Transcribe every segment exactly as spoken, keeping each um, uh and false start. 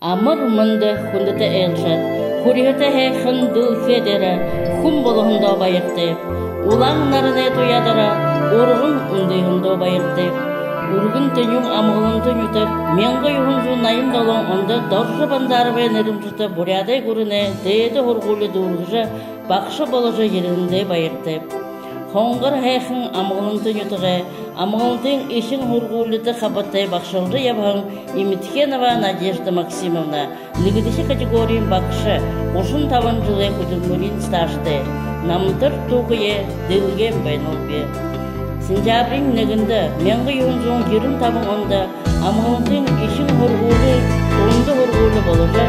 Амар мэндэ, хүндэтэ ээлжэд! Хүрьһэтэ һайхан дэлхэй дээрэ хүн болоһондоо баяртайб. Улаан наранай туяа доро урган үндыһэндөө баяртайб. Үргэн тэнюун Амгаланта нютаг мянга юһэн зуун наян долоон ондо Доржо Банзаровай нэрэмжэтэ Буряадай гүрэнэй дээдэ һургуули дүүргэжэ, багша боложо ерэһэндээ баяртайб. Хонгор һайхан Амгаланта нютагай Амгалантын эхин һургуулида хабатай багшалжа ябаһан Имитхенова Надежда Максимовна нэгэдэхи категориин багша, гушан табан жэлэй хүдэлмэриин стажтай, намтар тугые дэлгээн байнал би. Сентябриин нэгэндэ мянга юһэн зуун ерэн табан ондо Амгалантын эхин һургуули дунда һургуули боложо,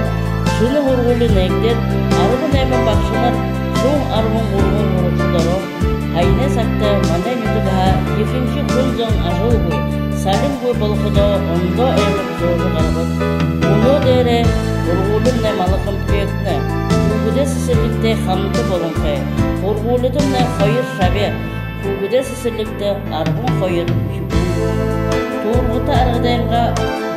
шэнэ һургуули нээгдээд, арбан найман багшанар зуун арбан гурбан һурагшадаар. Һаянай сагта манай нютагһаа ехэнхи хүн зон ажалгүй, салингүй болоходоо ондоо аймаг зөөжэ гараба. Мүнөө дээрээ һургуулимнай малокомплектна, хүүгэдэй сэсэрлигтэй хамта болонхой. Һургуулидамнай хоёр шаби, хүүгэдэй сэсэрлигтэ арбан хоёр үхибүүн. Туургата аргадайнгаа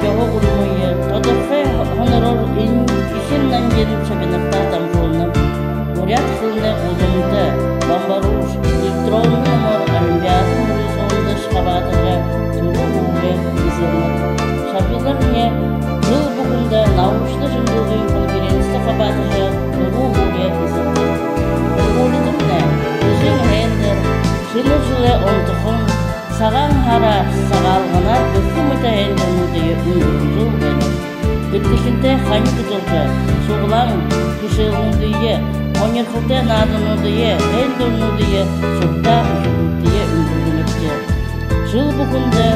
ёһо гуримые тодорхой һонороор эн-, эхин нангин шабинартаа дамжуулнаб. Буряад хэлэнэй гудамжа, бамбарууш, электронно мөр олимпиада мүрысөөндэ хабаадажа, түрүү һуури эзэлнэ. Шабинарни жэл бүхэндэ научна шэнжэлгын конференцидэ хабаадажа, түрүү һуури эзэлнэ. Һургуулидамнай Эжын һайндэр, Шэнэ жэлэй онтохон, Сагаан һара Сагаалганаар бүхы мэтэ һайндэрнүүдые үнгэргэжэл байна. Эрдэхинтэй хани хүдэлжэ, суглаан хэшээлнүүдые, һонирхолтой наадануудые, һайндэрнүүдые сугтаа үхибүүдтээ үнгэргэнэбди. Жэл бүхэндэ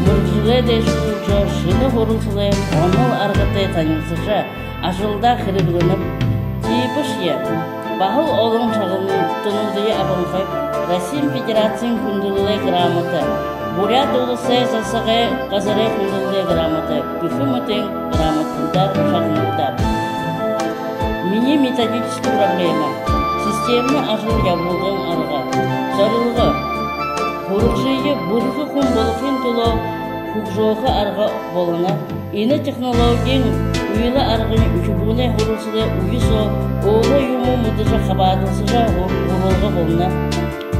мэргэжэлээ дээшэлүүлжэ, шэнэ һуралсалай онол аргатай танилсажа, ажалдаа хэрэглэнэб. Тиибэшье баһал олон шагналтануудые абанхайб: Россиин Федерациин Хүндэлэлэй грамота, Буряад Уласай Засагай газарай Хүндэлэлэй грамота, бүхы мэтын грамотануудаар шагнагдааб. Минии методическа проблема — системнэ ажал ябуулгын арга. Зорилго: һурагшые бэрхэ хүн болохын түлөө хүгжөөхэ арга болоно. Энэ технологиин үйлэ аргань үхибүүнэй һуралсалай үе соо өөрөө юумэ мэдэжэ, хабаадалсажа һур-, һуралга болоно.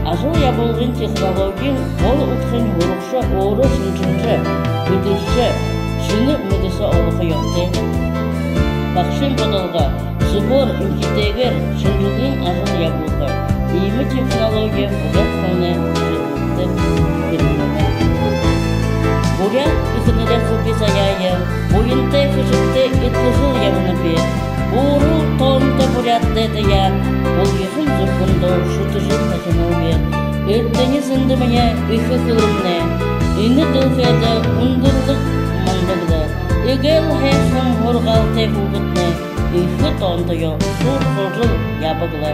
Ажал ябуулгын технологиин гол удхань һурагша өөрөө шэнжэлжэ, мэдэржэ, шэнэ мэдэсэ олохо ёһотой. Багшын бодолго: зүбөөр, эмхитэйгээр шэнжэлгын ажал ябуулга. Иимэ технологи буряад хэлэнэй хэрэглэлдэ хэрэглэгдэнэ. Буряад эхэнэрэй хуби заяае буянтай, хэшэгтэй эдлэжэл ябанаб. Буурал тоонто буряад дайдаяа булгиһан зүрхэндөө шүтэжэл тахинаб. Эрдэни зэндэмэеэ эхэ хэлэмнай энэ дэлхэйдэ үндэрлэг мандаг лэ. Эгээл һайхан һургаалтай хүүгэднай эхэ тоонтоёо суурхуулжал ябаг лэ.